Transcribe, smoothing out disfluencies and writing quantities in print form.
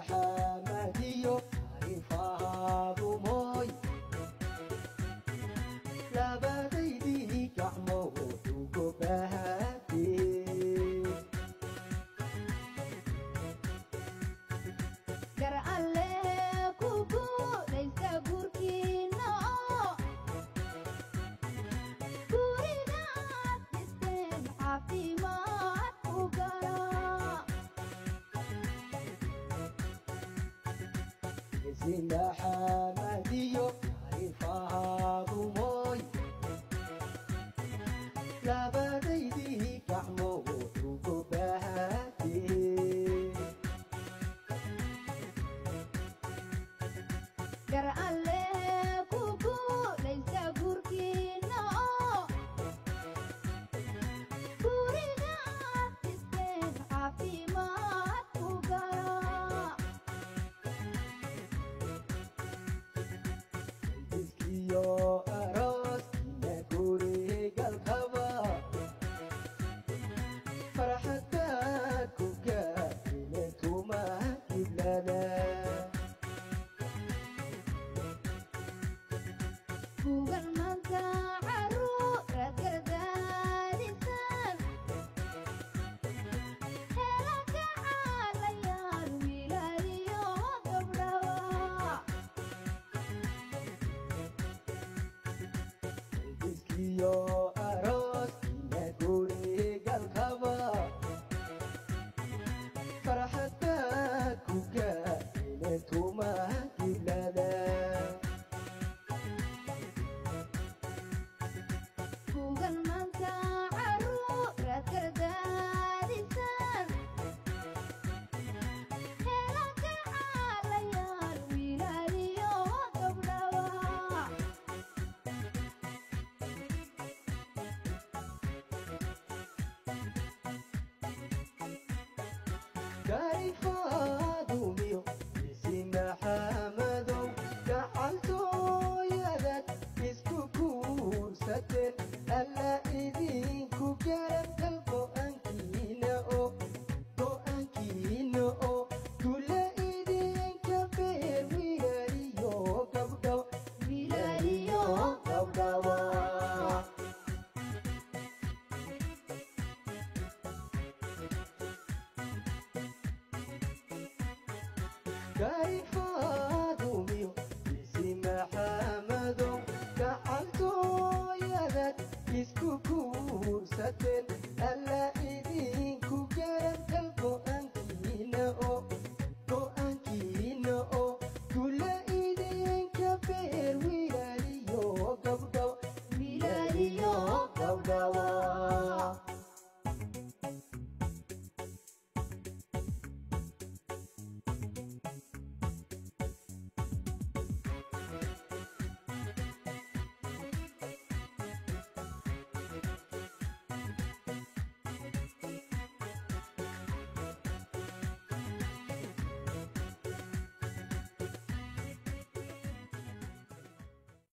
Sinaxamadiyo faadumoy labadaydii gacmood ugu bahatee. Gar alle ku guulaysta guurkiina oo gurigaad dhisteen caafimaad u gala. Sinaxamadiyo faadumoy labadaydii gacmood ugu bahatee. Gar alle ku guulaysta guurkiina oo gurigaad dhisteen caafimaad u gala. Iskiyo arooskiina gurigalkaba farxadbaad ku gaadhine tuma giblada. Bugan maanta carruuraad gardaadisaan hela kacaalayaal wiilal iyo gabdhaba. Iskiyo arooskiina gurigalkaba farxadbaad ku gaadhine tuma giblada. Bugan maanta carruuraad gardaadisaan hela kacaalayaal wiilal iyo gabdhaba. Gaari faadumiyo isinaxamadow gacaltooyadaad isku guursateen alla idinku garab gal go'aankiina oo go'aankiina oo gula idinka beer wiilaliyo gabdho wiilaliyo gabdhawa. Gaari faadumiyo isimaxa